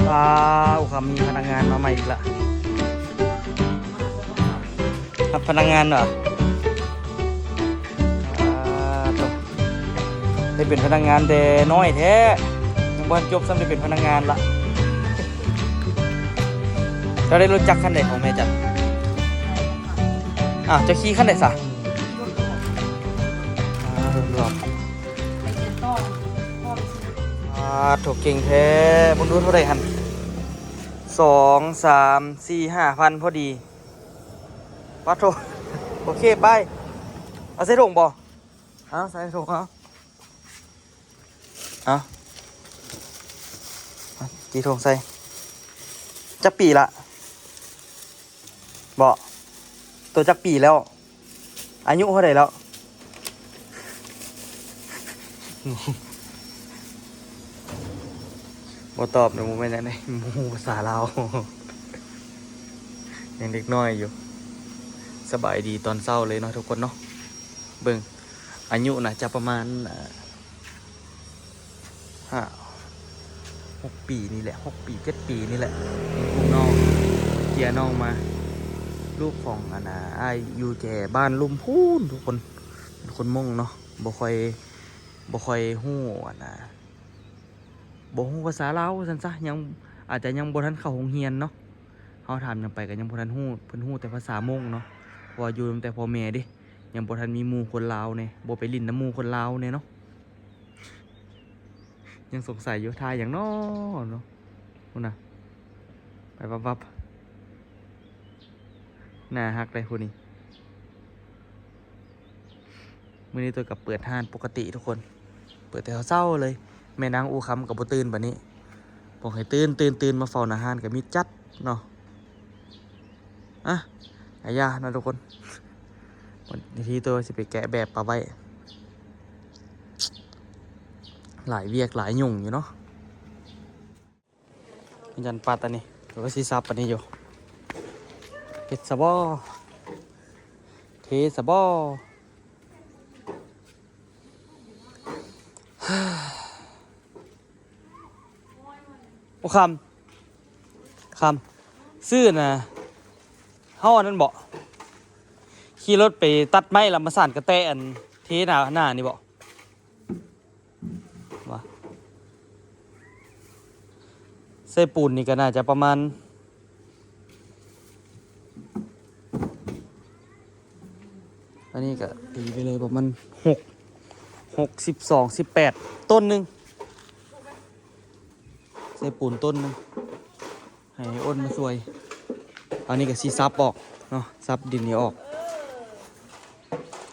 ວ້າວ ຄຳມີພະນັກງານມາໃໝ່ອີກລະ ຮັບພະນັກງານຫວາ? ອ່າ ໂທ້ ໄດ້ເປັນພະນັກງານແຕ່ນ້ອຍແທ້ ຍັງບໍ່ທັນຈົບຊ້ຳ ໄດ້ເປັນພະນັກງານລະ. ເຈົ້າໄດ້ລົດຈັກຄັນໃດຂອງແມ່ຈັນ? ອ້າວ ເຈົ້າຂີ່ຄັນໃດຊະ? ອ່າ ລົດລວມ. ອ່າ ໂຖ ເກັ່ງແທ້ ເບິ່ງດູເທົ່າໃດຫັ້ນ? ສອງ ສາມ ສີ່ ຫ້າພັນພໍດີ. ປາໂທ ໂອເຄ ໄປ. ເອົາໃສ່ຖົງບໍ່? ເອົາໃສ່ຖົງ ເອົາ ເອົາ ເອົາ ຕີຖົງໃສ່. ຈັກປີລະ? ເບາະ ໂຕຈັກປີແລ້ວ? ອາຍຸເທົ່າໃດແລ້ວ? ບໍ່ຕອບເນາະ ບໍ່ແມ່ນຫຍັງເດ້ ບໍ່ຮູ້ພາສາລາວ ຍັງເດັກນ້ອຍຢູ່. ສະບາຍດີຕອນເຊົ້າເລີຍເນາະທຸກຄົນເນາະ. ເບິ່ງ ອາຍຸໜ້າຈະປະມານ ອ່າ ຫ້າ ຫົກປີນີ້ແຫຼະ ຫົກປີ ເຈັດປີນີ້ແຫຼະ. ເປັນລູກນ້ອງ ເຈຍນ້ອງມາ ລູກຂອງ ອັນນ່າ ອ້າຍຢູ່ແຈບ້ານລຸ່ມພຸ້ນທຸກຄົນ. ເປັນຄົນມົ້ງເນາະ ບໍ່ຄ່ອຍ ບໍ່ຄ່ອຍຮູ້ ອັນນ່າ ບໍ່ຮູ້ພາສາລາວວ່າຊັ້ນຊະ. ຍັງ ອາດຈະຍັງບໍ່ທັນເຂົ້າໂຮງຮຽນເນາະ. ເຮົາຖາມຫຍັງໄປກໍຍັງບໍ່ທັນຮູ້ ເພິ່ນຮູ້ແຕ່ພາສາມົ້ງເນາະ ເພາະວ່າຢູ່ນຳແຕ່ພໍ່ແມ່ເດ້. ຍັງບໍ່ທັນມີໝູ່ຄົນລາວແດ່ ບໍ່ໄປຫຼິ້ນນຳໝູ່ຄົນລາວແດ່ເນາະ. ຍັງສົງໄສຢູ່ ທ່າຫຍັງເນາະເນາະ. ພຸ້ນນະ ໄປວັບໆ ໜ້າຮັກເດ້ຜູ້ນີ້. ມື້ນີ້ຕົວະກໍເປີດຮ້ານປົກກະຕິທຸກຄົນ ເປີດແຕ່ເຊົ້າເລີຍ. ແມ່ນາງອູຄຳກໍບໍ່ຕື່ນປານນີ້ ບອກໃຫ້ຕື່ນ ຕື່ນ ຕື່ນ ມາເຝົ້າໜ້າຮ້ານກໍມີຈັດເນາະ. ອະ ອາຍາເນາະທຸກຄົນ ທີ່ຕົວະຊິໄປແກະແບບປາໄວ້ ຫຼາຍວຽກຫຼາຍຫຍຸ້ງຢູ່ເນາະ. ຍັນປັດອັນນີ້ ຫຼືວ່າຊິສັບອັນນີ້ຢູ່ ເຮັດຊະບໍ ເທຊະບໍ. ໂອ ຄຳ ຄຳ ຊື້ນະ ເຮົາອັນນັ້ນບໍ ຂີ່ລົດໄປຕັດໄມ້ ແລ້ວມາສານກະແຕອັນເທໜ້າ ໜ້ານີ້ບໍ? ວ່າ ໃສ່ປູນນີ້ກໍໜ້າຈະປະມານ ອັນນີ້ກໍຕີໄປເລີຍປະມານຫົກ ຫົກ ສິບສອງ ສິບແປດ ຕົ້ນໜຶ່ງ ໃສ່ປູນຕົ້ນໜຶ່ງ. ໃຫ້ອ້ນມາຊ່ວຍ. ອັນນີ້ກໍຊິສັບອອກເນາະ ສັບດິນນີ້ອອກ.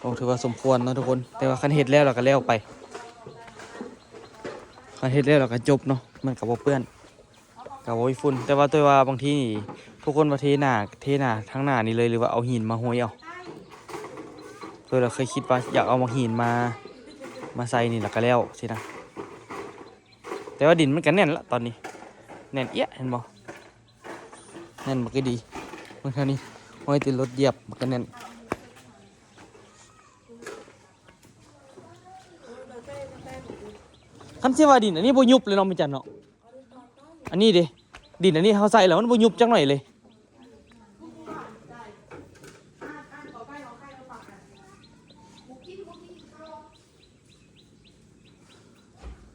ໂອ້ ຖືວ່າສົມຄວນເນາະທຸກຄົນ ແຕ່ວ່າຄັນເຮັດແລ້ວລະກໍແລ້ວໄປ ຄັນເຮັດແລ້ວລະກໍຈົບເນາະ ມັນກໍບໍ່ເປື້ອນ ກໍບໍ່ມີຝຸ່ນ. ແຕ່ວ່າ ແຕ່ວ່າບາງທີນີ້ ທຸກຄົນວ່າເທໜ້າ ເທໜ້າທາງໜ້ານີ້ເລີຍ ຫຼືວ່າເອົາຫີນມາໂຮຍເອົາ? ເອີ ລະເຄີຍຄິດວ່າຢາກເອົາໝາກຫີນມາ ມາໃສ່ນີ້ລະກໍແລ້ວຊີ້ນະ. ແຕ່ວ່າດິນມັນກໍແໜ້ນລະຕອນນີ້ ແໜ້ນເອຍະ ເຫັນບໍ່ ແໜ້ນບັກກະດີ. ເບິ່ງເທົ່ານີ້ ຮອຍຕີນລົດຢຽບບັກກະແໜ້ນ. ຄັນຊິວ່າດິນອັນນີ້ບໍ່ຍຸບເລີຍເນາະ ແມ່ນຈັນເນາະ. ອັນນີ້ເດ້ ດິນອັນນີ້ເຮົາໃສ່ແລ້ວມັນບໍ່ຍຸບຈັກໜ້ອຍເລີຍ.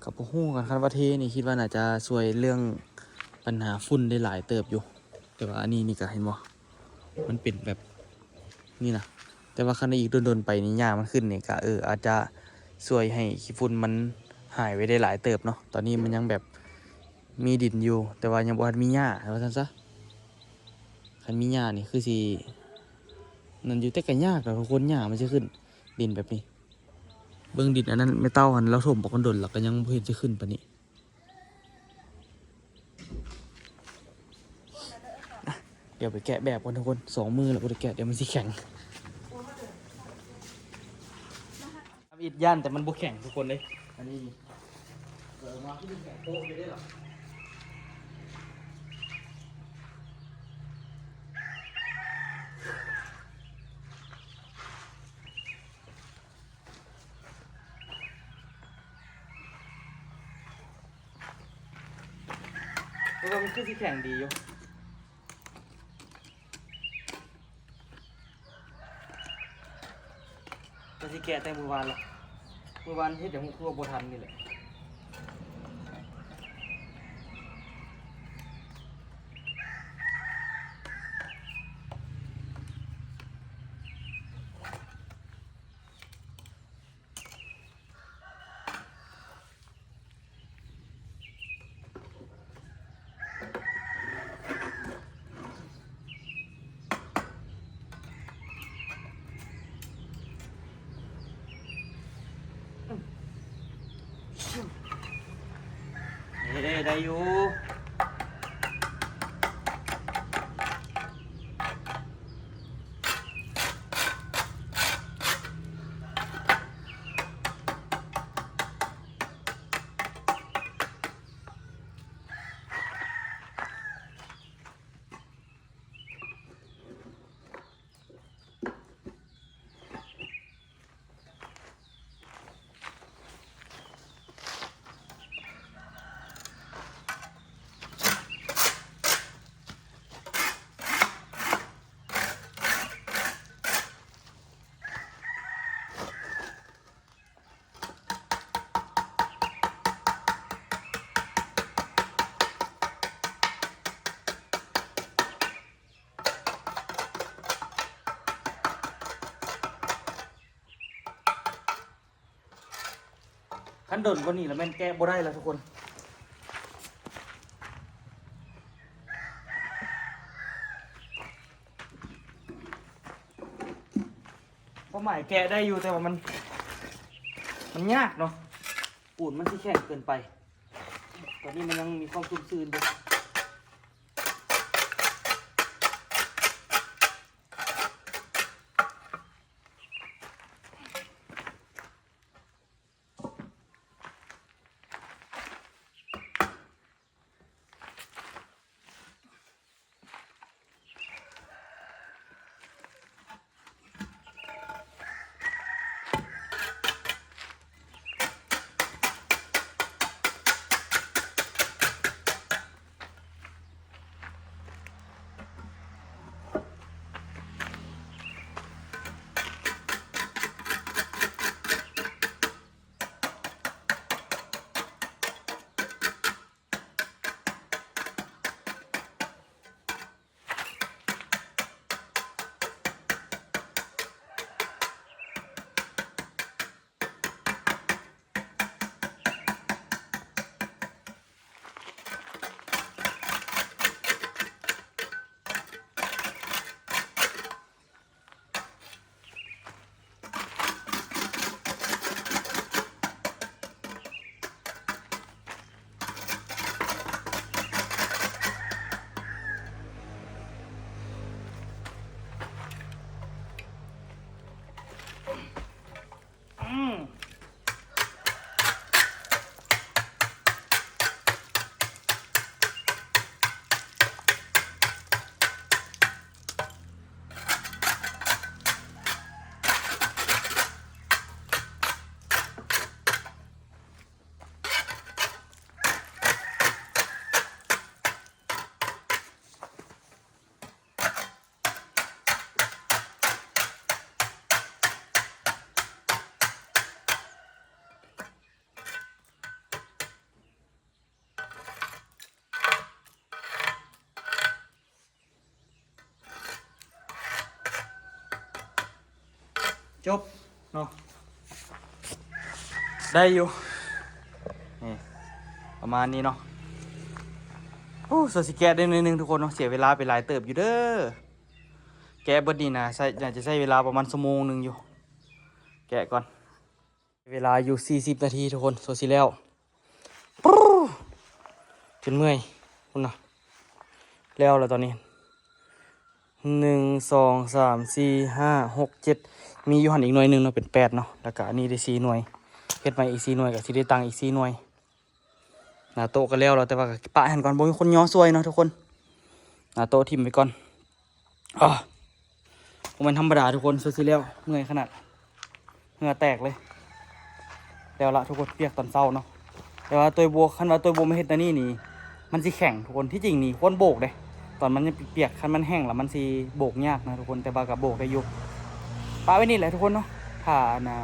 ກໍບໍ່ຮູ້ກັນ ຄັນວ່າເທນີ້ຄິດວ່າໜ້າຈະຊ່ວຍເລື່ອງບັນຫາຝຸ່ນໄດ້ຫຼາຍເຕີບຢູ່. ແຕ່ວ່າອັນນີ້ນີ້ກໍເຫັນບໍ່ ມັນເປັນແບບນີ້ນະ. ແຕ່ວ່າຄັນອີກດົນໆໄປນີ້ ຫຍ້າມັນຂຶ້ນນີ້ກໍ ເອີ ອາດຈະຊ່ວຍໃຫ້ຂີ້ຝຸ່ນມັນຫາຍໄປໄດ້ຫຼາຍເຕີບເນາະ. ຕອນນີ້ມັນຍັງແບບມີດິນຢູ່ ແຕ່ວ່າຍັງບໍ່ທັນມີຫຍ້າ ວ່າຊັ້ນຊະ. ຄັນມີຫຍ້ານີ້ຄືຊິນັ້ນຢູ່ ແຕ່ກໍຍາກດອກທຸກຄົນ ຫຍ້າມັນຊິຂຶ້ນ ດິນແບບນີ້. ເບິ່ງດິນອັນນັ້ນ ແມ່ເຕົ້າຫັ້ນລາວຖົມບັກດົນໆ ແລ້ວກໍຍັງບໍ່ເຫັນຊິຂຶ້ນປານນີ້. ດຽວໄປແກະແບບກ່ອນທຸກຄົນ ສອງມື້ແລ້ວບໍ່ໄດ້ແກະ ດຽວມັນຊິແຂງ. ທຳອິດຢ້ານແຕ່ມັນບໍ່ແຂງທຸກຄົນເດ້. ອັນນີ້ ເອີ ມາຄືແຂງໂປະຢູ່ເດ້ລະ. ໂອ ວ່າມັນຄືຊິແຂງດີຢູ່. ກໍຊິແກະແຕ່ມື້ວານລະ ມື້ວານເຮັດຫຍັງຄືວ່າບໍ່ທັນນີ້ແຫຼະ. ເອີ ໄດ້ຢູ່. ຄັນດົນກວ່ານີ້ລະແມ່ນແກະບໍ່ໄດ້ລະທຸກຄົນ. ຄວາມໝາຍແກະໄດ້ຢູ່ ແຕ່ວ່າມັນ ມັນຍາກເນາະ ປູນມັນຊິແຂງເກີນໄປ. ຕອນນີ້ມັນຍັງມີຄວາມຊຸ່ມຊື່ນຢູ່. ຈົບເນາະ ໄດ້ຢູ່ ນີ້ ປະມານນີ້ເນາະ. ໂອ້ ສ່ວນຊິແກະໄດ້ໜ້ອຍໜຶ່ງທຸກຄົນເນາະ ເສຍເວລາໄປຫຼາຍເຕີບຢູ່ເດີ. ແກະເບິດນີ້ນະ ໃຊ້ ໜ້າຈະໃຊ້ເວລາປະມານຊົ່ວໂມງໜຶ່ງຢູ່. ແກະກ່ອນ. ເວລາຢູ່ສີ່ສິບນາທີທຸກຄົນ ໂຊຊິແລ້ວ ປຶ້ ຈົນເມື່ອຍພຸ້ນນະ. ແລ້ວລະຕອນນີ້ ໜຶ່ງ ສອງ ສາມ ສີ່ ຫ້າ ຫົກ ເຈັດ ມີຢູ່ຫັ້ນອີກໜ່ວຍໜຶ່ງເນາະ ເປັນແປດເນາະ. ແລ້ວກະອັນນີ້ໄດ້ສີ່ໜ່ວຍ ເຮັດໃໝ່ອີກສີ່ໜ່ວຍ ກະຊິໄດ້ຕັ້ງອີກສີ່ໜ່ວຍ. ໜ້າໂຕະກະແລ້ວລະ ແຕ່ວ່າກະປະໃຫ້ຫັ້ນກ່ອນ ບໍ່ມີຄົນຍໍຊ່ວຍເນາະທຸກຄົນ. ໜ້າໂຕະຖິ້ມໄວ້ກ່ອນ. ອາ ບໍ່ແມ່ນທຳມະດາທຸກຄົນ ສຸດຊິແລ້ວ ເມື່ອຍຂະໜາດ ເຫື່ອແຕກເລີຍ. ແລ້ວລະທຸກຄົນ ປຽກຕອນເຊົ້າເນາະ. ແຕ່ວ່າໂຕຍບົວ ຄັນວ່າໂຕຍບົວມາເຮັດແນວນີ້ນີ້ ມັນຊິແຂງທຸກຄົນ. ທີ່ຈິງນີ້ຄວນໂບກເດ້ ຕອນມັນຍັງປຽກໆ ຄັນມັນແຫ້ງແລ້ວມັນຊິໂບກຍາກນະທຸກຄົນ, ແຕ່ວ່າກໍໂບກໄດ້ຢູ່. ປະໄວ້ນີ້ແຫຼະທຸກຄົນເນາະ, ຖ້າອັນນ່າ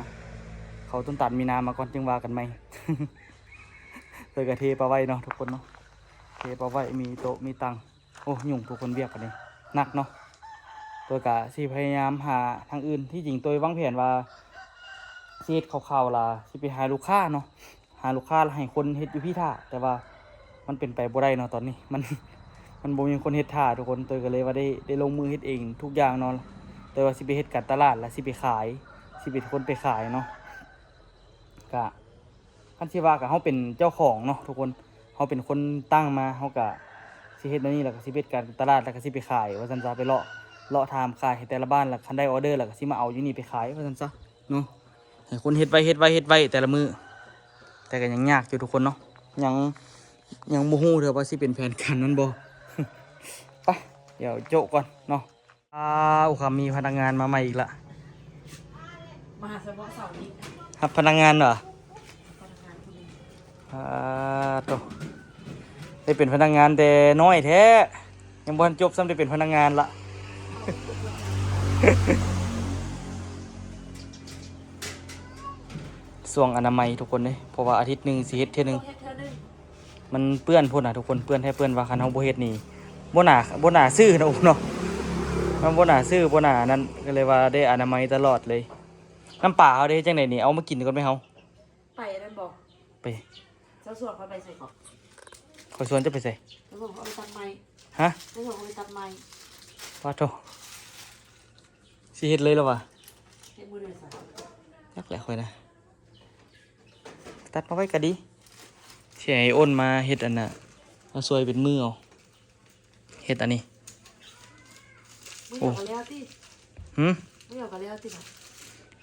ເຂົາຕົ້ນຕານມີນາມາກ່ອນຈຶ່ງວ່າກັນໃໝ່. ເຕີກໍເທປະໄວ້ເນາະທຸກຄົນເນາະ, ເທປະໄວ້ ມີໂຕະມີຕັ່ງ. ໂອ້ ຫຍຸ້ງທຸກຄົນ, ວຽກອັນນີ້ໜັກເນາະ. ໂຕກໍຊິພະຍາຍາມຫາທາງອື່ນ. ທີ່ຈິງໂຕວາງແຜນວ່າຊິເຮັດຄ່າວໆ ລະຊິໄປຫາລູກຄ້າເນາະ, ຫາລູກຄ້າລະໃຫ້ຄົນເຮັດຢູ່ພີ້ຖ້າ, ແຕ່ວ່າມັນເປັນໄປບໍ່ໄດ້ເນາະ. ຕອນນີ້ມັນ ມັນບໍ່ມີຄົນເຮັດຖ້າທຸກຄົນ, ໂຕກໍເລີຍວ່າໄດ້ ໄດ້ລົງມືເຮັດເອງທຸກຢ່າງເນາະ. ໂຕວ່າຊິໄປເຮັດການຕະຫຼາດ ລະຊິໄປຂາຍ, ຊິເປັນຄົນໄປຂາຍເນາະ. ກະ ຄັນຊິວ່າກະເຮົາເປັນເຈົ້າຂອງເນາະທຸກຄົນ, ເຮົາເປັນຄົນຕັ້ງມາ ເຮົາກະຊິເຮັດແນວນີ້ ແລ້ວກະຊິເຮັດການຕະຫຼາດ ແລ້ວກະຊິໄປຂາຍວ່າຊັ້ນຊະ, ໄປເລາະ ເລາະຖາມຂາຍໃຫ້ແຕ່ລະບ້ານ, ແລ້ວຄັນໄດ້ອໍເດີ ແລ້ວກະຊິມາເອົາຢູ່ນີ້ໄປຂາຍວ່າຊັ້ນຊະເນາະ. ໃຫ້ຄົນເຮັດໄວ້ ເຮັດໄວ້ ເຮັດໄວ້ແຕ່ລະມື້, ແຕ່ກະຍັງຍາກຢູ່ທຸກຄົນເນາະ, ຍັງ ຍັງບໍ່ຮູ້ເທື່ອວ່າຊິເປັນແຜນການນັ້ນບໍ່. ໄປ ດຽວໂຈະກ່ອນເນາະ. ອ້າວ ຄຳມີພະນັກງານມາໃໝ່ອີກລະ. ມາສະເພາະເສົານີ້ ຮັບພະນັກງານເຫາະ? ພະນັກງານຜູ້ນີ້ ອາ ໂຕ ໄດ້ເປັນພະນັກງານແຕ່ນ້ອຍແທ້, ຍັງບໍ່ທັນຈົບຊ້ຳໄດ້ເປັນພະນັກງານລະ. ຊ່ວງອະນາໄມທຸກຄົນເດ້, ເພາະວ່າອາທິດໜຶ່ງຊິເຮັດເທື່ອໜຶ່ງ. ເຮັດເທື່ອໜຶ່ງ ມັນເປື້ອນພຸ້ນນະທຸກຄົນ, ເປື້ອນແທ້ເປື້ອນວ່າ, ຄັນເຮົາບໍ່ເຮັດນີ້ ບໍ່ໜ້າ ບໍ່ໜ້າຊື້ນະ ໂອ້ເນາະ, ມັນບໍ່ໜ້າຊື້ ບໍ່ໜ້າອັນນັ້ນ, ກໍເລີຍວ່າໄດ້ອະນາໄມຕະຫຼອດເລີຍ. ນ້ຳປາເຮົາເດ້ ເຮັດຈັ່ງໃດນີ້? ເອົາມາກິນກ່ອນໄໝເຮົາ? ໄປອັນນັ້ນບໍ່? ໄປ ເຈົ້າຊວນຂ້ອຍໄປໃສເກາະ? ຂ້ອຍຊວນເຈົ້າໄປໃສ? ເຈົ້າຊວນຂ້ອຍໄປຕັດໄມ້. ຮະ? ເຈົ້າຊວນຂ້ອຍໄປຕັດໄມ້. ປາໂທ້ ຊິເຮັດເລີຍລະຫວາ? ເຮັດມື້ໃດຊະ? ຈັກແຫຼະຂ້ອຍນະ. ຕັດມາໄວ້ກໍດີ. ຊິໃຫ້ອ້ນມາເຮັດອັນນ່າ ມາຊ່ວຍເປັນມືເອົາ ເຮັດອັນນີ້. ມື້ດຽວກໍແລ້ວຕິ? ຫື? ມື້ດຽວກໍແລ້ວຕິ?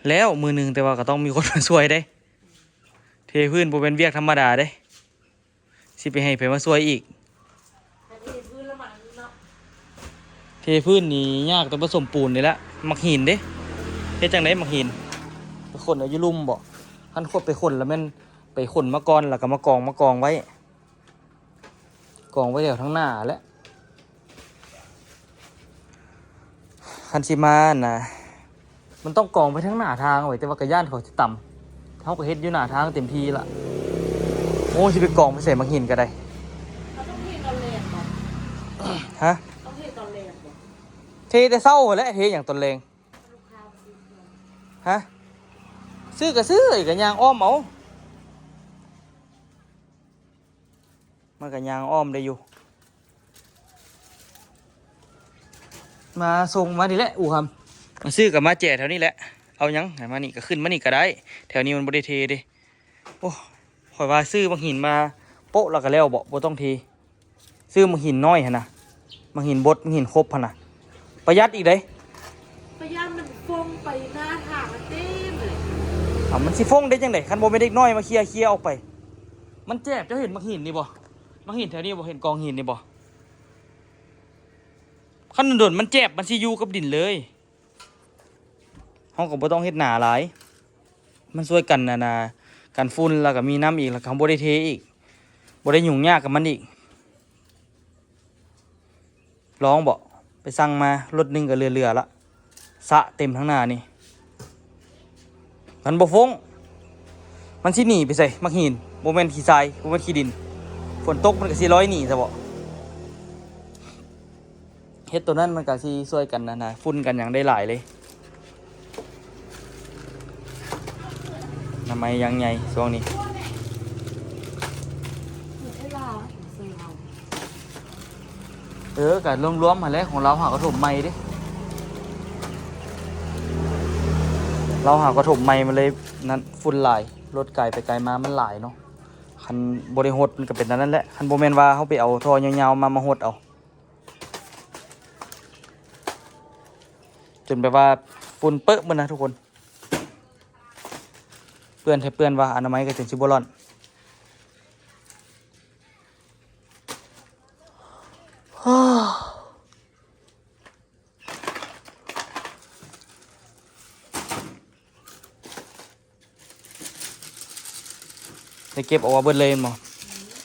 ແລ້ວມື້ໜຶ່ງ, ແຕ່ວ່າກໍຕ້ອງມີຄົນມາຊ່ວຍເດ້. ເທພື້ນບໍ່ແມ່ນວຽກທຳມະດາເດ້. ຊິໄປໃຫ້ໃຜມາຊ່ວຍອີກ? ເທພື້ນລະມັນເນາະ ເທພື້ນນີ້ຍາກແຕ່ປະສົມປູນນີ້ແຫຼະ. ໝາກຫີນເດ້ ເຮັດຈັ່ງໃດໝາກຫີນ? ໄປຂົນເອົາຢູ່ລຸ່ມບໍ? ຄັນຂົນໄປຂົນລະແມ່ນໄປຂົນມາກ່ອນ ລະກະມາກອງ ມາກອງໄວ້ ກອງໄວ້ແຖວທາງໜ້າແຫຼະ. ຄັນຊິມາຫັ້ນນະ ມັນຕ້ອງກອງໄປທາງໜ້າທາງເວີຍ, ແຕ່ວ່າກໍຢ້ານເຂົາຊິຕຳ, ເຮົາກໍເຮັດຢູ່ໜ້າທາງເຕັມທີ່ລະ. ໂອ້ ຊິໄປກອງໄປໃສ່ໝາກຫີນກໍໄດ້. ເຮົາຕ້ອງເທຕອນແລງບໍ່? ຮະ? ຕ້ອງເທຕອນແລງບໍ່? ເທແຕ່ເຊົ້າຫັ້ນແຫຼະ, ເທຫຍັງຕອນແລງ? ລູກຄ້າມາຊື້ເຄື່ອງ. ຮະ? ຊື້ກໍຊື້, ກໍຍ່າງອ້ອມເອົາ. ມັນກໍຍ່າງອ້ອມໄດ້ຢູ່. ມາສົ່ງມານີ້ແຫຼະ ອູຄຳ. ມາຊື້ກໍມາແຈແຖວນີ້ແຫຼະ. ເອົາຫຍັງ? ໃຫ້ມານີ້ ກໍຂຶ້ນມານີ້ກໍໄດ້. ແຖວນີ້ມັນບໍ່ໄດ້ເທເດ້. ໂອ້ ຂ້ອຍວ່າຊື້ໝາກຫີນມາໂປະແລ້ວກໍແລ້ວເບາະ, ບໍ່ຕ້ອງເທ. ຊື້ໝາກຫີນນ້ອຍຫັ້ນນະ, ໝາກຫີນບົດ ໝາກຫີນຄົບຫັ້ນນະ. ປະຢັດອີກເດ້. ປະຢັດ ມັນຟົງໄປໜ້າທາງເຕັມເລີຍ. ເອົາ ມັນຊິຟົງໄດ້ຈັ່ງໃດ ຄັນບໍ່ແມ່ນເດັກນ້ອຍມາເຄຍ ເຄຍອອກໄປ? ມັນແຈບ. ເຈົ້າເຫັນໝາກຫີນນີ້ບໍ່? ໝາກຫີນແຖວນີ້ບໍ່? ເຫັນກອງຫີນນີ້ບໍ່? ຄັນດົນໆ ມັນແຈບ, ມັນຊິຢູ່ກັບດິນເລີຍ. ເຮົາກໍບໍ່ຕ້ອງເຮັດໜາຫຼາຍ, ມັນຊ່ວຍກັນ ອັນນ່າ ກັນຝຸ່ນ, ແລ້ວກໍມີນ້ຳອີກ, ແລ້ວກໍເຮົາບໍ່ໄດ້ເທອີກ, ບໍ່ໄດ້ຫຍຸ້ງຍາກກັບມັນອີກ. ລອງເບາະ, ໄປສັ່ງມາລົດໜຶ່ງກໍເຫຼືອໆລະ, ສະເຕັມທາງໜ້ານີ້. ມັນບໍ່ຟົງ, ມັນຊິໜີໄປໃສ? ໝາກຫີນ ບໍ່ແມ່ນຂີ້ຊາຍ, ບໍ່ແມ່ນຂີ້ດິນ, ຝົນຕົກມັນກໍຊິລອຍໜີຊະເບາະ. ເຮັດໂຕນັ້ນມັນກະຊິຊ່ວຍກັນນະນະ, ຝຸ່ນກັນຫຍັງໄດ້ຫຼາຍເລີຍ. ອະນາໄມຢ່າງໃຫຍ່ຊ່ວງນີ້. ເອີ ກະລວມໆຫັ້ນແຫຼະ, ຂອງລາວຫາກະຖົມໃໝ່ເດ້, ລາວຫາກະຖົມໃໝ່ ມັນເລີຍນັ້ນ, ຝຸ່ນຫຼາຍ, ລົດກາຍໄປກາຍມາມັນຫຼາຍເນາະ. ຄັນບໍ່ໄດ້ຫົດມັນກະເປັນອັນນັ້ນແຫຼະ, ຄັນບໍ່ແມ່ນວ່າເຮົາໄປເອົາທໍ່ຍາວໆມາ ມາຫົດເອົາ. ຈົນແບບວ່າຝຸ່ນເປິະໝົດນະທຸກຄົນ, ເປື້ອນແທ້ເປື້ອນວ່າ, ອະນາໄມກໍຈົນຊິບໍ່ລ້ອນ. ໄດ້ເກັບອອກມາເບິດເລີຍແມ່ນບໍ່?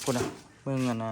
ພຸ້ນນະ ເບິ່ງອັນນ່າ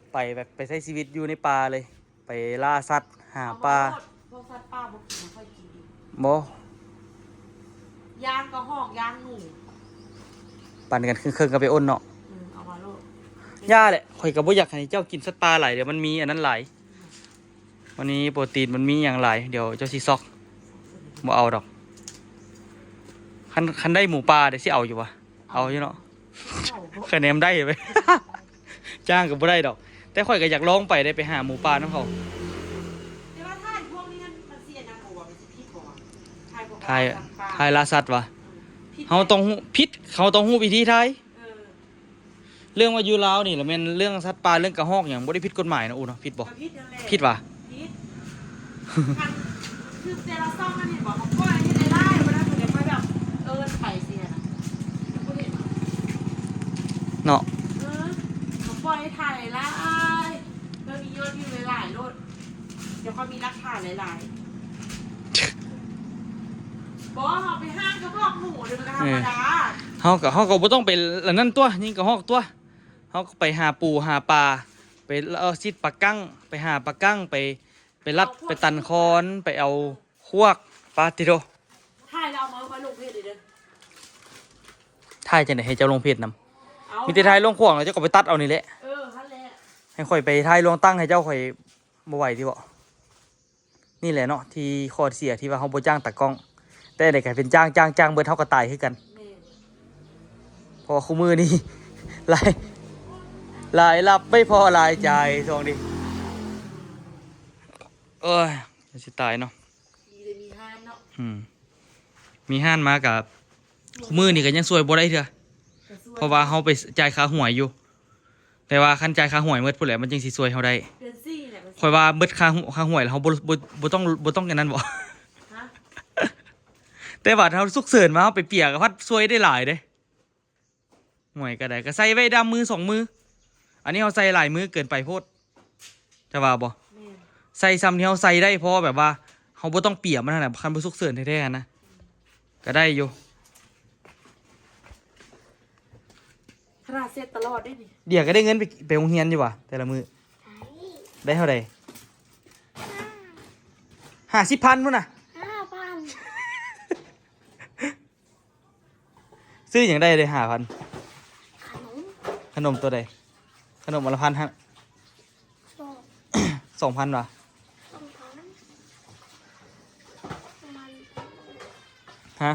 ໄປແບບໄປໃຊ້ຊີວິດຢູ່ໃນປ່າເລີຍ ໄປລ່າສັດຫາປາ. ເອົາມາໂລດ ພວກສັດປ່າບໍ່ກິນ ຂ້ອຍກິນອີກ. ບໍ່ ຢ່າງກະຮອກ ຢ່າງໜູ ປັນກັນເຄິ່ງໆກັບໄອ້ອ້ນເນາະ. ອືມ ເອົາມາໂລດ. ຢ່າແຫຼະ ຂ້ອຍກໍບໍ່ຢາກໃຫ້ເຈົ້າກິນສັດປ່າຫຼາຍ ດຽວມັນມີອັນນັ້ນຫຼາຍ. ມັນມີໂປຣຕີນ ມັນມີຫຍັງຫຼາຍ ດຽວເຈົ້າຊິຊັອກ. ບໍ່ເອົາດອກ. ຄັນ ຄັນໄດ້ໝູປ່າເດ ຊິເອົາຢູ່ບໍ່? ເອົາຢູ່ເນາະ. ເອົາ ຄະແນນໄດ້ໄປ ຈ້າງກໍບໍ່ໄດ້ດອກ ແຕ່ຂ້ອຍກໍຢາກລອງໄປເດ້ ໄປຫາໝູປ່ານຳເຂົາ. ແຕ່ວ່າຖ່າຍພວກນີ້ມັນ ມັນຊິອັນນັ້ນບໍ່ວະ ມັນຊິຜິດບໍ່ວະ? ຖ່າຍພວກ ຖ່າຍ ລ່າສັດປ່າ ຖ່າຍລ່າສັດຫວາ? ອືມ ຜິດ ເຮົາຕ້ອງຮູ້ ຜິດ ເຮົາຕ້ອງຮູ້ວິທີຖ່າຍ. ເອີ ເລື່ອງວ່າຢູ່ລາວນີ້ລະແມ່ນເລື່ອງສັດປ່າ ເລື່ອງກະຮອກຫຍັງບໍ່ໄດ້ຜິດກົດໝາຍນະ ອູເນາະ. ຜິດບໍ່? ກໍຜິດນັ້ນແຫຼະ. ຜິດຫວາ? ຜິດ. ຄັນ ຄືແຕ່ລະຊ່ອງນັ້ນເຫັນບໍ່ ເຂົາປ່ອຍໃຫ້ຖ່າຍຫຼາຍໆ ບໍ່ໄດ້ ເຂົາຈະຄ່ອຍແບບເອີ້ນໄປຊີ້ນະ ບໍ່ເຫັນເນາະ. ເອີ ເຂົາປ່ອຍໃຫ້ຖ່າຍຫຼາຍໆ ເພື່ອມີຍອດວິວຫຼາຍໆໂລດ. ດຽວຂ້ອຍມີຫຼັກຖານຫຼາຍໆ. ບໍ່ ເຮົາໄປຫາກະບອກໝູເດີ ມັນກໍທຳມະດາ. ເອີ ເຮົາກໍ ເຮົາກໍບໍ່ຕ້ອງໄປອັນນັ້ນຕົວະ ຍິງກະຮອກຕົວະ. ເຮົາກໍໄປຫາປູຫາປາ ໄປເອົາຊິດປາກັ້ງ ໄປຫາປາກັ້ງ ໄປ ໄປລັດ ໄປຕັນຄອນ ໄປເອົາຄວກ. ປາດຕິໂທ ຖ່າຍແລ້ວເອົາມາ ມາລົງເພຈເລີຍເດີ. ຖ່າຍຈັ່ງໃດໃຫ້ເຈົ້າລົງເພຈນຳ? ເອົາ ມີແຕ່ຖ່າຍລົງຂວາງ ແລ້ວເຈົ້າກໍໄປຕັດເອົານີ້ແຫຼະ. ເອີ ຫັ້ນແຫຼະ. ໃຫ້ຂ້ອຍໄປຖ່າຍລວງຕັ້ງໃຫ້ເຈົ້າ ຂ້ອຍ ບໍ່ໄຫວຕິເບາະ. ນີ້ແຫຼະເນາະ ທີ່ຂໍ້ເສຍທີ່ວ່າເຮົາບໍ່ຈ້າງຕາກ້ອງ ແຕ່ໃດກໍເປັນຈ້າງ ຈ້າງ ຈ້າງເບິດ ເຮົາກໍຕາຍຄືກັນ. ແມ່ນ. ເພາະວ່າຄູ່ມື້ນີ້ ລາຍ ລາຍຮັບໄປພໍລາຍຈ່າຍຊ່ວງນີ້. ໂອ້ຍ ຊິຕາຍເນາະ. ດີເດມີຮ້ານເນາະ. ອືມ ມີຮ້ານມາກະ ຄູ່ມື້ນີ້ກໍຍັງຊ່ວຍບໍ່ໄດ້ເທື່ອ ກໍຊ່ວຍ ເພາະວ່າເຮົາໄປຈ່າຍຄ່າຫວຍຢູ່. ແຕ່ວ່າຄັນຈ່າຍຄ່າຫວຍໝົດພຸ້ນແຫຼະ ມັນຈຶ່ງຊິຊ່ວຍເຮົາໄດ້. ເດືອນສີ່ແຫຼະ ຂ້ອຍວ່າເບິດຄ່າຫ- ຄ່າຫວຍແລ້ວ ເຮົາບໍ່ ບໍ່ ບໍ່ຕ້ອງ ບໍ່ຕ້ອງອັນນັ້ນບໍ? ຮະ? ແຕ່ວ່າເຮົາສຸກເສີນມາ ເຮົາໄປເປຍກໍພັດຊ່ວຍໄດ້ຫຼາຍເດ້. ຫວຍກໍໄດ້ ກໍໃສ່ໄວ້ດຳມືສອງມື. ອັນນີ້ເຮົາໃສ່ຫຼາຍມືເກີນໄປໂພດ ເຈົ້າວ່າບໍ່? ແມ່ນ. ໃສ່ຊ່ຳທີ່ເຮົາໃສ່ໄດ້ ເພາະວ່າແບບວ່າເຮົາບໍ່ຕ້ອງເປຍມັນຫັ້ນນະ ຄັນບໍ່ສຸກເສີນແທ້ໆຫັ້ນນະ ກໍໄດ້ຢູ່. ຂະໜາດເຊັດຕະຫຼອດເດ້ນີ້. ເດຍກໍໄດ້ເງິນໄປ ໄປໂຮງຮຽນຢູ່ຫວະ ແຕ່ລະມື້? ໄດ້ ໄດ້ເທົ່າໃດ? ຫ້າ ຫ້າສິບພັນພຸ້ນນະ. ຫ້າພັນ. ຊື້ຫຍັງໄດ້ເດ ຫ້າພັນ? ຂະໜົມ. ຂະໜົມໂຕໃດ? ຂະໜົມອັນລະພັນຫັ້ນ. ສອງ ສອງພັນຫວາ? ສອງພັນ. ຮະ?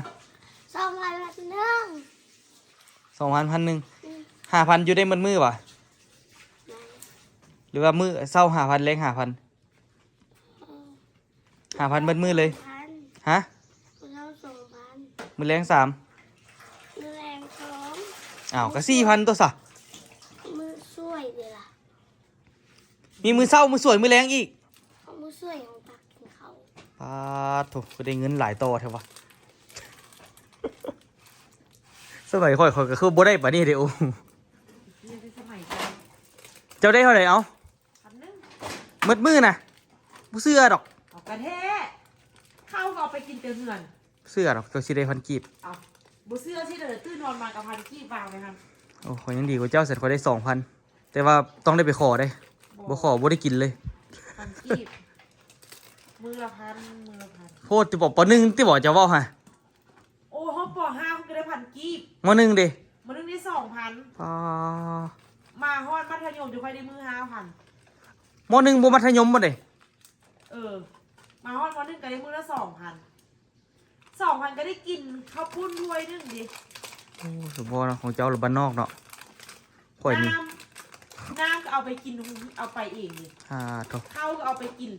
ສອງພັນ ພັນໜຶ່ງ. ສອງພັນ ພັນໜຶ່ງ. ອືມ. ຫ້າພັນຢູ່ໄດ້ໝົດມື້ຫວາ? ໄດ້. ຫຼືວ່າມື້ເຊົ້າຫ້າພັນ ແລງຫ້າພັນ? ຫ້າພັນເບິດມື້ເລີຍ. ຮະ? ມື້ເຊົ້າສອງພັນ ມື້ແລງສາມ ມື້ແລງສອງ. ອ້າວ ກໍສີ່ພັນຕົວຊະ. ມື້ຊ່ວຍເດລະ? ມີມື້ເຊົ້າ ມື້ສວຍ ມື້ແລງອີກ. ເອົາມື້ຊ່ວຍຂອງຕັກກິນເຂົ້າ. ປາດໂທ້ ຄືໄດ້ເງິນຫຼາຍຕໍ່ແທ້ວະ. ສະໄໝຂ້ອຍ ຂ້ອຍກໍຄືບໍ່ໄດ້ປານນີ້ເດ້. ໂອ້ ເຈົ້າໄດ້ເທົ່າໃດ? ເອົາ ພັນໜຶ່ງ ໝົດມື້ນະ. ບໍ່ເຊື່ອດອກ. ເອົາກະແທ້ ເຂົ້າກໍເອົາໄປກິນແຕ່ເຮືອນ. ເຊື່ອດອກ ເຈົ້າຊິໄດ້ພັນກີບ. ເອົາ ບໍ່ເຊື່ອຊິເດີ ຕື່ນນອນມາກັບພັນກີບວາງໄວ້ຫັ້ນ. ໂອ້ ຂ້ອຍຍັງດີກວ່າເຈົ້າ ສັນ ຂ້ອຍໄດ້ສອງພັນ ແຕ່ວ່າຕ້ອງໄດ້ໄປຂໍເດ້. ບໍ່ ບໍ່ຂໍບໍ່ໄດ້ກິນເລີຍ. ພັນກີບ ມື້ລະພັນ ມື້ລະພັນ. ໂພດຕິບໍ ປໍໜຶ່ງຕິບໍ ເຈົ້າເວົ້າຫະ? ໂອ້ ຮອດປໍຫ້າກໍໄດ້ພັນກີບ. ມໍໜຶ່ງເດ? ມໍໜຶ່ງໄດ້ສອງພັນ. ອໍ ມາຮອດມັດທະຍົມຈັ່ງຄ່ອຍໄດ້ມື້ຫ້າພັນ. ມໍໜຶ່ງບໍ່ມັດທະຍົມບໍ່ເດ? ເອີ ມາຮອດມໍໜຶ່ງກໍໄດ້ມື້ລະສອງພັນ. ສອງພັນກໍໄດ້ກິນເຂົ້າປຸ້ນຖ້ວຍໜຶ່ງເດ. ໂອ້ ສະບໍ່ເນາະ ຂອງເຈົ້າລະບ້ານນອກເນາະ. ຂ້ອຍນີ້ ນ້ຳ ນ້ຳກໍເອົາໄປກິນ ເອົາໄປເອງເດ. ອາ ໂທ້ ເຂົ້າກໍເອົາໄປກິນ.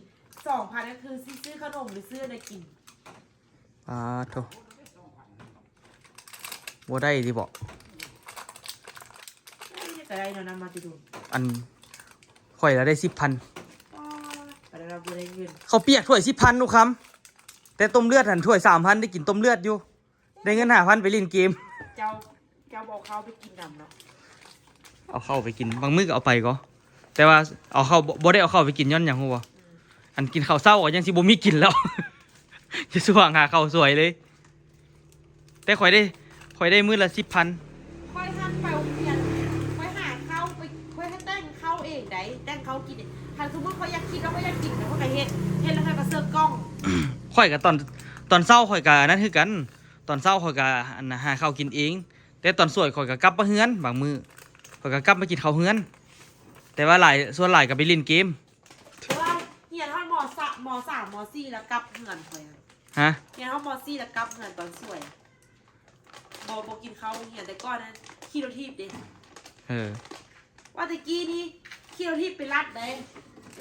ສອງພັນກໍຄືຊິຊື້ຂະໜົມ ຫຼື ຊື້ອັນໃດກິນ. ອາ ໂທ້ ບໍ່ໄດ້ຕິບໍ? ໄດ້ກໍໄດ້ເນາະ ນຳມາແຕ່ດົນ. ອັນ ຂ້ອຍລະໄດ້ສິບພັນ. ອໍ ປານນັ້ນລະບໍ່ໄດ້ເງິນ. ເຂົ້າປຽກຖ້ວຍສິບພັນ ລູກຄຳ ແຕ່ຕົ້ມເລືອດຫັ້ນຖ້ວຍສາມພັນ ໄດ້ກິນຕົ້ມເລືອດຢູ່. ໄດ້ເງິນຫ້າພັນໄປຫຼິ້ນເກມ. ເຈົ້າ ເຈົ້າບໍ່ເອົາເຂົ້າໄປກິນນຳເນາະ. ເອົາເຂົ້າໄປກິນ ບາງມື້ກໍເອົາໄປກໍ ແຕ່ວ່າເອົາເຂົ້າ ບໍ່ ບໍ່ໄດ້ເອົາເຂົ້າໄປກິນຍ້ອນຫຍັງຮູ້ບໍ່? ອືມ ອັນກິນເຂົ້າເຊົ້າກໍຍັງຊິບໍ່ມີກິນແລ້ວ. ຈະສະຫວ່າງຫາເຂົ້າສວຍເລີຍ. ແຕ່ຂ້ອຍໄດ້ ຂ້ອຍໄດ້ມື້ລະສິບພັນ. ຂ້ອຍຫັ້ນໄປໂຮງຮຽນ ຂ້ອຍຫາເຂົ້າໄປ ຂ້ອຍຫາແຕ່ງເຂົ້າເອງໃດ໋ ແຕ່ງເຂົ້າກິນເອງ. ຄັນສົມມຸດຂ້ອຍຢາກກິນແລ້ວ ຂ້ອຍຢາກກິນ ແລ້ວຂ້ອຍກໍເຮັດ ເຮັດແລ້ວຂ້ອຍກໍເສີກກ່ອງ. ຂ້ອຍກໍຕອນ ຕອນເຊົ້າຂ້ອຍກໍອັນນັ້ນຄືກັນ. ຕອນເຊົ້າຂ້ອຍກໍອັນຫາເຂົ້າກິນເອງ ແຕ່ຕອນສວຍຂ້ອຍກໍກັບມາເຮືອນ. ບາງມື້ຂ້ອຍກໍກັບມາກິນເຂົ້າເຮືອນ ແຕ່ວ່າຫຼາຍ ສ່ວນຫຼາຍກໍໄປຫຼິ້ນເກມ. ແຕ່ວ່າຮຽນຮອດມໍສາມ ມໍສາມ ມໍສີ່ ແລ້ວກັບເຮືອນຂ້ອຍ. ຮະ? ຮຽນຮອດມໍສີ່ ແລ້ວກັບເຮືອນຕອນສວຍ. ບໍ່ ບໍ່ກິນເຂົ້າໂຮງຮຽນ. ແຕ່ກ່ອນນັ້ນຂີ່ລົດຖີບເດ້. ເອີ ວ່າແຕ່ກີ້ນີ້ຂີ່ລົດຖີບໄປລັດເດ້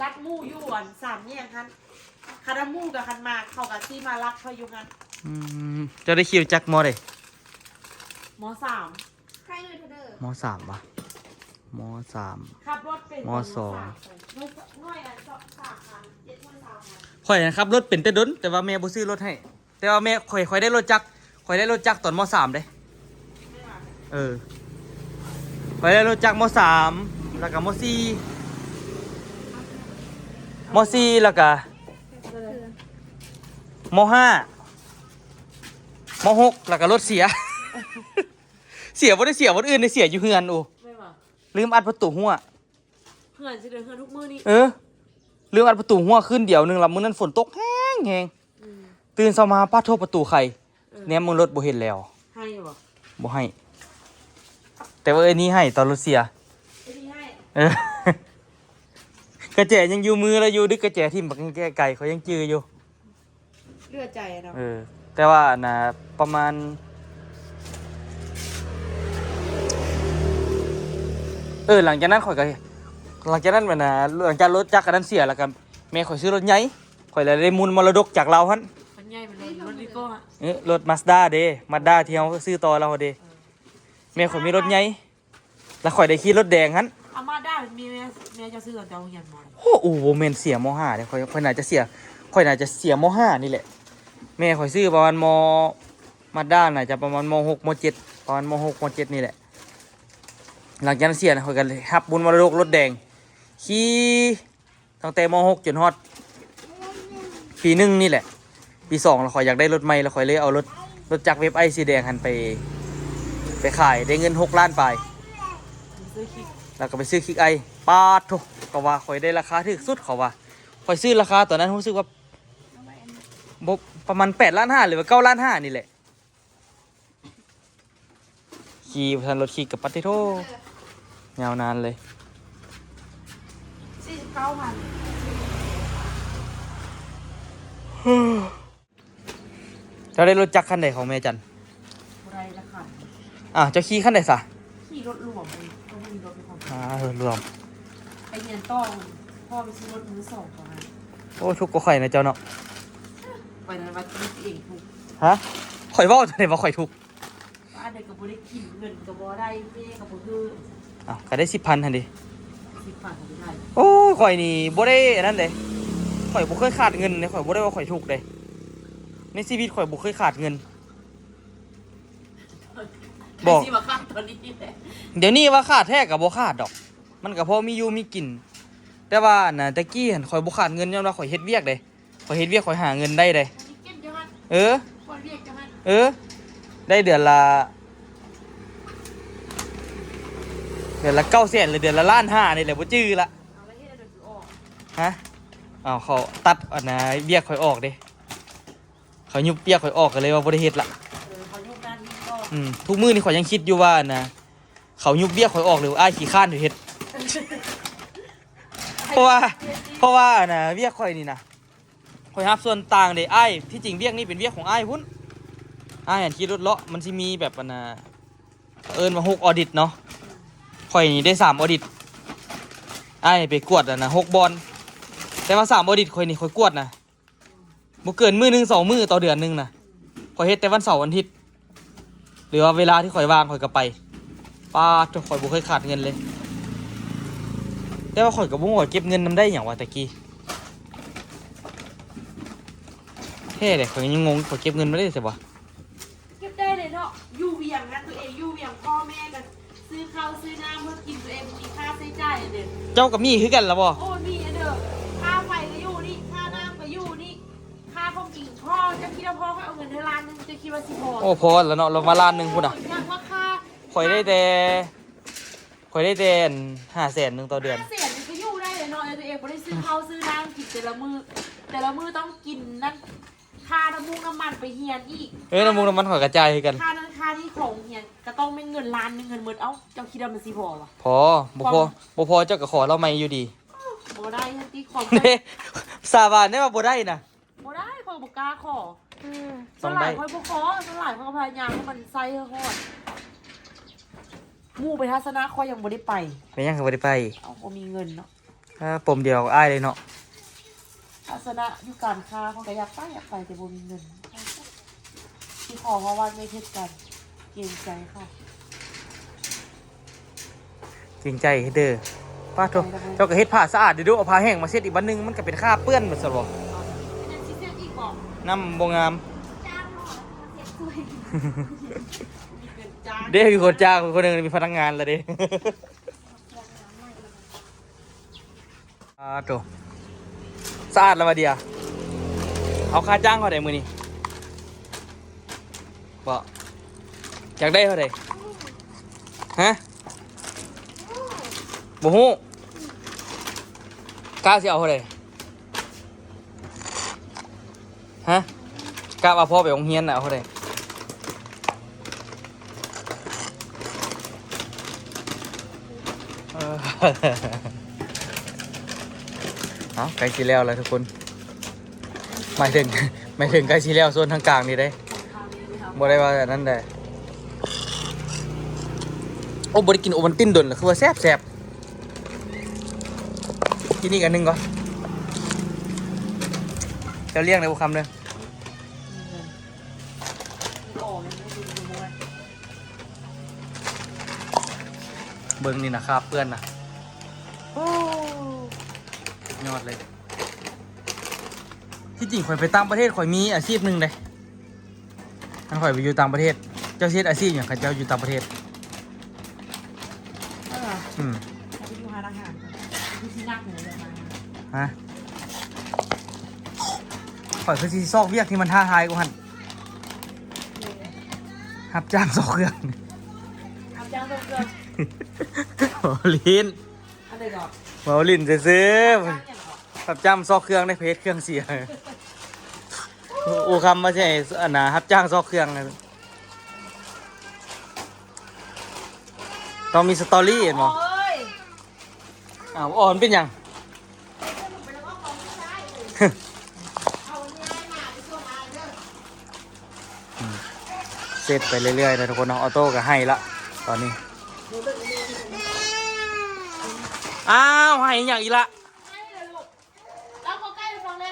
ລັດໝູ່ຢູ່ອັນສາມແຍກຫັ້ນ. ຄັນວ່າໝູ່ກັບຄັນມາ ເຂົາກໍຊິມາລັດຂ້ອຍຢູ່ຫັ້ນ. ອືມ ເຈົ້າໄດ້ຂີ່ລົດຈັກມໍໃດ? ມໍສາມ. ມໍສາມຫວາ? ມໍສາມ ຂັບລົດເປັນ ມໍສອງ ໜ້ອຍອັນສອງ ສາມພັນ ເຈັດພັນ ສາມພັນ. ຂ້ອຍນະຂັບລົດເປັນແຕ່ດົນ ແຕ່ວ່າແມ່ບໍ່ຊື້ລົດໃຫ້. ແຕ່ວ່າແມ່ ຂ້ອຍ ຂ້ອຍໄດ້ລົດຈັກ ຂ້ອຍໄດ້ລົດຈັກຕອນມໍສາມເດ້. ເອີ ຂ້ອຍໄດ້ລົດຈັກມໍສາມ ແລ້ວກໍມໍສີ່ ມໍສີ່ ແລ້ວກໍມໍຫ້າ ມໍຫົກ ແລ້ວກໍລົດເສຍ. ເສຍບໍ່ໄດ້ເສຍບ່ອນອື່ນເດ້ ເສຍຢູ່ເຮືອນ. ໂອ້ ແມ່ນຫວາ? ລືມອັດປະຕູຮົ່ວ. ເຮືອນຊິເດີ ເຮືອນທຸກມື້ນີ້. ເອີ ລືມອັດປະຕູຮົ່ວຄືນດຽວໜຶ່ງລະ ມື້ນັ້ນຝົນຕົກແຮງໆ. ອືມ ຕື່ນເຊົ້າມາ ປາດໂທ້ ປະຕູໄຂ. ເອີ ແນມເບິ່ງລົດບໍ່ເຫັນແລ້ວ. ໃຫ້ບໍ່? ບໍ່ໃຫ້ ແຕ່ວ່າເອື້ອຍນີ້ໃຫ້ຕອນລົດເສຍ. ເອື້ອຍນີ້ໃຫ້. ເອີ ກະແຈຍັງຢູ່ມືລະຢູ່ ດຶກກະແຈຖິ້ມບັກໃກ້ໆ ຂ້ອຍຍັງຈື່ຢູ່. ເຫຼືອໃຈເນາະ. ເອີ ແຕ່ວ່າອັນນ່າ ປະມານ ເອີ ຫຼັງຈາກນັ້ນຂ້ອຍກໍ ຫຼັງຈາກນັ້ນແມ່ນນະ ຫຼັງຈາກລົດຈັກອັນນັ້ນເສຍ ແລ້ວກໍແມ່ຂ້ອຍຊື້ລົດໃຫຍ່ ຂ້ອຍລະໄດ້ມູນມໍລະດົກຈາກລາວຫັ້ນ. ມັນໃຫຍ່ເປັນລົດ ລົດວີໂກ້ອະ. ເອີ ລົດມາສດ້າເດ້ ມາສດ້າທີ່ເຮົາຊື້ຕໍ່ລາວເດ້. ເອີ ແມ່ຂ້ອຍມີລົດໃຫຍ່ ແລ້ວຂ້ອຍໄດ້ຂີ່ລົດແດງຫັ້ນ. ອາມາດາ ແມ່ ແມ່ເຈົ້າຊື້ຕອນເຈົ້າຮຽນມໍໃດ? ໂອ້ ບໍ່ແມ່ນເສຍມໍຫ້າເດ້ ຂ້ອຍ ຂ້ອຍໜ້າຈະເສຍ ຂ້ອຍໜ້າຈະເສຍມໍຫ້ານີ້ແຫຼະ. ແມ່ຂ້ອຍຊື້ປະມານມໍ ມາດດ້າໜ້າຈະປະມານມໍຫົກ ມໍເຈັດ ປະມານມໍຫົກ ມໍເຈັດນີ້ແຫຼະ. ຫຼັງຈາກນັ້ນເສຍນະ ຂ້ອຍກໍໄດ້ຮັບບຸນມໍລະດົກລົດແດງ ຂີ່ ຕັ້ງແຕ່ມໍຫົກຈົນຮອດປີໜຶ່ງນີ້ແຫຼະ. ປີສອງລະຂ້ອຍຢາກໄດ້ລົດໃໝ່ ລະຂ້ອຍເລີຍເອົາລົດ ລົດຈັກເວັບໄອສີແດງຫັ້ນໄປ ໄປຂາຍ ໄດ້ເງິນຫົກລ້ານປາຍ ແລ້ວກໍໄປຊື້ຄິກໄອ. ປາດໂທ້ ເຂົາວ່າຂ້ອຍໄດ້ລາຄາຖືກສຸດ ເຂົາວ່າ. ຂ້ອຍຊື້ລາຄາຕອນນັ້ນຮູ້ສຶກວ່າ ບໍ່ ປະມານແປດລ້ານຫ້າ ຫຼືວ່າເກົ້າລ້ານຫ້ານີ້ແຫຼະ. ຂີ່ບໍ່ທັນລົດຂີ່ກະປາດຕິໂທ ຍາວນານເລີຍ. ສີ່ສິບເກົ້າພັນ. ເຈົ້າໄດ້ລົດຈັກຄັນໃດຂອງແມ່ຈັນ? ບໍ່ໄດ້ລະຄັນ. ອ້າວ ເຈົ້າຂີ່ຄັນໃດຊະ? ຂີ່ລົດຫຼວງ ບໍ່ມີລົດຂອງ. ອ່າ ລົດຫຼວງ. ໄປ ຮຽນຕໍ່ ພໍ່ໄປຊື້ລົດມືສອງເຂົາໃຫ້. ໂອ້ ທຸກກວ່າຂ້ອຍນະເຈົ້າເນາະ. ຂ້ອຍນັ້ນວ່າຕົວເອງທຸກ. ຮະ? ຂ້ອຍເວົ້າຈັ່ງໃດວ່າຂ້ອຍທຸກ? ວ່າອັນໃດກໍບໍ່ໄດ້ກິນ ເງິນກໍບໍ່ໄດ້ ແມ່ກໍບໍ່ເຮີ. ອ້າວ ກໍໄດ້ສິບພັນຫັ້ນເດ. ສິບພັນກໍໄດ້. ໂອ້ຍ ຂ້ອຍນີ້ບໍ່ໄດ້ອັນນັ້ນເດ້. ຂ້ອຍບໍ່ເຄີຍຂາດເງິນເດ້. ຂ້ອຍບໍ່ໄດ້ວ່າຂ້ອຍທຸກເດ້. ໃນຊີວິດຂ້ອຍບໍ່ເຄີຍຂາດເງິນ. ບອກ ຊິວ່າຂາດຕອນນີ້ແຫຼະ. ດຽວນີ້ວ່າຂາດແທ້ກໍບໍ່ຂາດດອກ. ມັນກໍພໍມີຢູ່ມີກິນ. ແຕ່ວ່າອັນນະ ແຕ່ກີ້ຫັ້ນຂ້ອຍບໍ່ຂາດເງິນ ຍ້ອນວ່າຂ້ອຍເຮັດວຽກເດ້. ຂ້ອຍເຮັດວຽກ ຂ້ອຍຫາເງິນໄດ້ເດ້. ເອີ ເອີ ໄດ້ເດືອນລະ ເດືອນລະເກົ້າແສນ ຫຼື ເດືອນລະລ້ານຫ້ານີ້ແຫຼະ ບໍ່ຈື່ລະ. ຮະ? ເອົາ ເຂົາຕັດອັນນະ ວຽກຂ້ອຍອອກເດ້. ເຂົາຍຸບວຽກຂ້ອຍອອກ ກໍເລີຍວ່າບໍ່ໄດ້ເຮັດລະ. ເອີ ເຂົາຍຸບງານອີກກໍ ອືມ ທຸກມື້ນີ້ຂ້ອຍຍັງຄິດຢູ່ວ່າອັນນະ ເຂົາຍຸບວຽກຂ້ອຍອອກ ຫຼື ອ້າຍຂີ້ຄ້ານເຮັດ. ເພາະວ່າ ເພາະວ່າອັນນະ ວຽກຂ້ອຍນີ້ນະ ຂ້ອຍຮັບສ່ວນຕ່າງເດ້ອ້າຍ. ທີ່ຈິງວຽກນີ້ເປັນວຽກຂອງອ້າຍພຸ້ນ. ອ້າຍຫັ້ນຂີ່ລົດເລາະ ມັນຊິມີແບບອັນນະ ເອີ້ນວ່າຫົກອອດິດເນາະ. ຂ້ອຍນີ້ໄດ້ສາມອອດິດ. ອ້າຍໄປກວດອັນນະ ຫົກບ່ອນ. ແຕ່ວ່າສາມອອດິດຂ້ອຍນີ້ ຂ້ອຍກວດນະ ບໍ່ເກີນມື້ໜຶ່ງສອງມື້ຕໍ່ເດືອນໜຶ່ງນະ. ຂ້ອຍເຮັດແຕ່ວັນເສົາວັນອາທິດ ຫຼືວ່າເວລາທີ່ຂ້ອຍວ່າງຂ້ອຍກໍໄປ. ປາດໂທ້ ຂ້ອຍບໍ່ເຄີຍຂາດເງິນເລີຍ. ແຕ່ວ່າຂ້ອຍກໍບໍ່ຮູ້ວ່າເກັບເງິນນຳໄດ້ຫຍັງວະແຕ່ກີ້. ແທ້ເດ້ ຂ້ອຍຍັງງົງ ຂ້ອຍເກັບເງິນມາໄດ້ໃສວະ? ເກັບໄດ້ເລີຍເນາະ ຢູ່ວຽງນະ ຕົວເອງຢູ່ວຽງ ພໍ່ແມ່ກໍຊື້ເຂົ້າຊື້ນ້ຳເພື່ອກິນ ຕົວເອງບໍ່ມີຄ່າໃຊ້ຈ່າຍເດ້. ເຈົ້າກໍມີຄືກັນລະບໍ່? ໂອ້ ມີເດີ ຄ່າໄຟກໍຢູ່ນີ້ ຄ່ານ້ຳກໍຢູ່ນີ້ ຄ່າຂອງກິນພໍ່. ເຈົ້າຄິດວ່າພໍ່ຂ້ອຍເອົາເງິນໃຫ້ລ້ານໜຶ່ງ ເຈົ້າຄິດວ່າຊິພໍ? ໂອ້ ພໍລະເນາະ ລາວມາລ້ານໜຶ່ງພຸ້ນນະ. ໂອ້ຍ ຍັງວ່າຄ່າ ຂ້ອຍໄດ້ແຕ່ ຂ້ອຍໄດ້ແຕ່ ອັນ ຫ້າແສນໜຶ່ງຕໍ່ເດືອນ. ຫ້າແສນນີ້ກໍຢູ່ໄດ້ແຫຼະເນາະ ແຕ່ຕົວເອງບໍ່ໄດ້ຊື້ເຂົ້າຊື້ນ້ຳກິນແຕ່ລະມື້ ແຕ່ລະມື້ຕ້ອງກິນນັ້ນ ຄ່ານ້ຳມູກນ້ຳມັນໄປຮຽນອີກ. ເອີ ນ້ຳມູກນ້ຳມັນຂ້ອຍກໍຈ່າຍຄືກັນ. ຄ່ານັ້ນຄ່ານີ້ຂອງໂຮງຮຽນກໍຕ້ອງແມ່ນເງິນລ້ານໜຶ່ງຫັ້ນໝົດ. ເອົ້າ ເຈົ້າຄິດວ່າມັນຊິພໍວະ? ພໍ ບໍ່ພໍ ບໍ່ພໍເຈົ້າກໍຂໍລາວໃໝ່ຢູ່ດີ. ບໍ່ໄດ້ຫັ້ນຕິ ຂອງຂ້ອຍ ເດ້ ສາບານໄດ້ວ່າບໍ່ໄດ້ນະ. ບໍ່ໄດ້ ຂ້ອຍບໍ່ກ້າຂໍ. ອືມ ສ່ວນຫຼາຍຂ້ອຍບໍ່ຂໍ ສ່ວນຫຼາຍຂ້ອຍກໍພະຍາຍາມໃຫ້ມັນໃຊ້ໃຫ້ຮອດ. ໝູ່ໄປທັດສະນະຂ້ອຍຍັງບໍ່ໄດ້ໄປ. ເປັນຫຍັງຄືບໍ່ໄດ້ໄປ? ເອົ້າ ບໍ່ມີເງິນເນາະ. ອ່າ ປົມດຽວອ້າຍເລີຍເນາະ. ທັດສະນະຢູ່ການຄ້າ ຂ້ອຍກໍຢາກໄປ ຢາກໄປ ແຕ່ບໍ່ມີເງິນ. ຊິຂໍເພາະວ່າແມ່ເຮັດກັນ ເກງໃຈເຂົາ. ເກງໃຈເດີ. ປາດໂທ້ ເຈົ້າກໍເຮັດຜ້າສະອາດເດີ ເອົາຜ້າແຫ້ງມາເຊັດອີກບາດໜຶ່ງ ມັນກໍເປັນຄາບເປື້ອນໝົດຊັ້ນບໍ່? ເປັນຫຍັງຊິເຊັດອີກບໍ່? ນ້ຳບໍ່ງາມ. ຈ້າງເຮົາເຊັດຊ່ວຍ. ມີເງິນຈ້າງ. ເດ້ ມີຄົນຈ້າງຄົນໜຶ່ງ ມີພະນັກງານລະເດ້. ອາໂຕ ສະອາດລະວະເດຍ. ເອົາຄ່າຈ້າງເທົ່າໃດມື້ນີ້? ບໍ່ ຢາກໄດ້ເທົ່າໃດ? ຮະ? ບໍ່ຮູ້. ກ້າຊິເອົາເທົ່າໃດ? ຮະ? ກະວ່າພໍ່ໄປໂຮງຮຽນນະ ເອົາເທົ່າໃດ? ເອີ ເອົາ ໃກ້ຊິແລ້ວແລ້ວທຸກຄົນ. ໝາຍເຖິງ ໝາຍເຖິງໃກ້ຊິແລ້ວ ໂຊນທາງກາງນີ້ເດ້ ບໍ່ໄດ້ວ່າອັນນັ້ນໃດ. ໂອ້ ບໍ່ໄດ້ກິນໂອວັນຕິນດົນແລ້ວ ຄືວ່າແຊບໆ. ກິນອີກອັນໜຶ່ງກ່ອນ. ເຈົ້າລ້ຽງໄດ້ບໍ່ຄຳເດີ. ເບິ່ງນີ້ນະ ຄາບເປື້ອນນະ. ໂອ້ ຍອດເລີຍ. ທີ່ຈິງຂ້ອຍໄປຕ່າງປະເທດ ຂ້ອຍມີອາຊີບໜຶ່ງເດ້. ຄັນຂ້ອຍໄປຢູ່ຕ່າງປະເທດ ເຈົ້າຊິເຮັດອາຊີບຫຍັງ ຄັນເຈົ້າຢູ່ຕ່າງປະເທດ? ເອີ ອືມ ເຮົາໄປຢູ່ຮ້ານອາຫານ ຄືຊິໜັກເລີຍ. ຮະ? ຂ້ອຍຄືຊິຊອກວຽກທີ່ມັນທ້າທາຍກວ່າຫັ້ນ. ຮັບຈ້າງຊອກເຄື່ອງ. ຮັບຈ້າງຊອກເຄື່ອງ. ໂອ້ ຫຼິ້ນ. ອັນໃດກໍ ເວົ້າຫຼິ້ນຊື່ໆ. ຮັບຈ້າງຫຍັງກໍ? ຮັບຈ້າງຊອກເຄື່ອງໃນເພຈເຄື່ອງເສຍ. ໂອ້ ຄຳວ່າຊິໃຫ້ອັນນ່າ ຮັບຈ້າງຊອກເຄື່ອງ ຕ້ອງມີສະຕໍຣີເຫັນບໍ່? ໂອ້ຍ ອ້າວ ອ່ອນເປັນຫຍັງ? ອືມ ເຊັດໄປເລື້ອຍໆນະທຸກຄົນເນາະ. ອອໂຕ້ກໍໄຫ້ລະຕອນນີ້. ອ້າວ ໄຫ້ຫຍັງອີກລະ? ເອົາເຂົ້າໃກ້ຟັງແດ່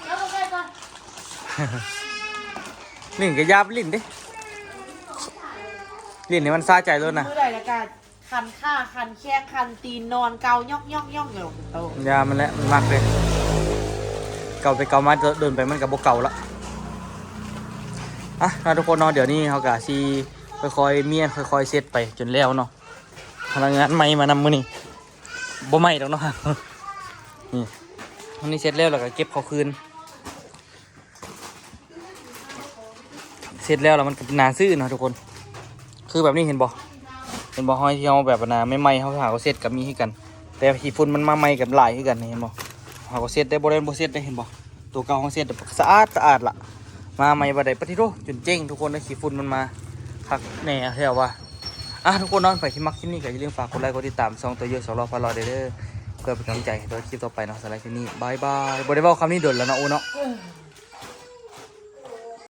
ເອົາເຂົ້າໃກ້ກ່ອນ. ຫຼິ້ນກໍຢ່າໄປຫຼິ້ນເດ້ ຫຼິ້ນໃຫ້ມັນສະໃຈໂລດນະ. ມື້ໃດລະກະຄັນຂາຄັນແຂ້ງຄັນຕີນ ນອນເກົາຍອກໆໆຢູ່ໂຕ. ຢ່າມັນແຫຼະ ມັນມັກເດ້ ເກົາໄປເກົາມາ ໂດນໄປມັນກໍບໍ່ເກົາລະ. ອ່ະເນາະທຸກຄົນເນາະ ດຽວນີ້ເຮົາກໍຊິຄ່ອຍໆມ້ຽນ ຄ່ອຍໆເຊັດໄປຈົນແລ້ວເນາະ. ພະນັກງານໃໝ່ມານຳມື້ນີ້ ບໍ່ໃໝ່ດອກເນາະ. ນີ້ ອັນນີ້ເຊັດແລ້ວ ແລ້ວກໍເກັບເຂົ້າຄືນ. ເຊັດແລ້ວ ແລ້ວມັນກໍໜ້າຊື້ເນາະທຸກຄົນ. ຄືແບບນີ້ເຫັນບໍ່ ເຫັນບໍ່? ຮອຍທີ່ເຮົາແບບອັນນ່າ ໃໝ່ໆ ເຮົາຫາກໍເຊັດກໍມີຄືກັນ ແຕ່ຂີ້ຝຸ່ນມັນມາໃໝ່ກໍຫຼາຍຄືກັນນີ້ ເຫັນບໍ່? ຫາກໍເຊັດໄດ້ ບໍ່ໄດ້ບໍ່ເຊັດໄດ້ ເຫັນບໍ່? ຕົວເກົ່າເຮົາເຊັດສະອາດສະອາດລະ ມາໃໝ່ບໍ່ໄດ້ ປະຕິໂທ ຈົນເຈັງທຸກຄົນເອີຍ ຂີ້ຝຸ່ນມັນມາຄັກແນ່ແທ້ວ່າ. ອ່ະ ທຸກຄົນເນາະ ໃຜທີ່ມັກຄລິບນີ້ກໍຢ່າລືມຝາກກົດໄລກ໌ ກົດຕິດຕາມຊ່ອງໂຕໂຍສອງລໍ້ພາເລາະເດີ ເພື່ອເປັນກຳລັງໃຈໃຫ້ຕໍ່ຄລິບຕໍ່ໄປເນາະ. ສຳລັບຄລິບນີ້ ບາຍບາຍ. ບໍ່ໄດ້ເວົ້າຄຳນີ້ດົນແລ້ວເນາະ ໂອເນາະ.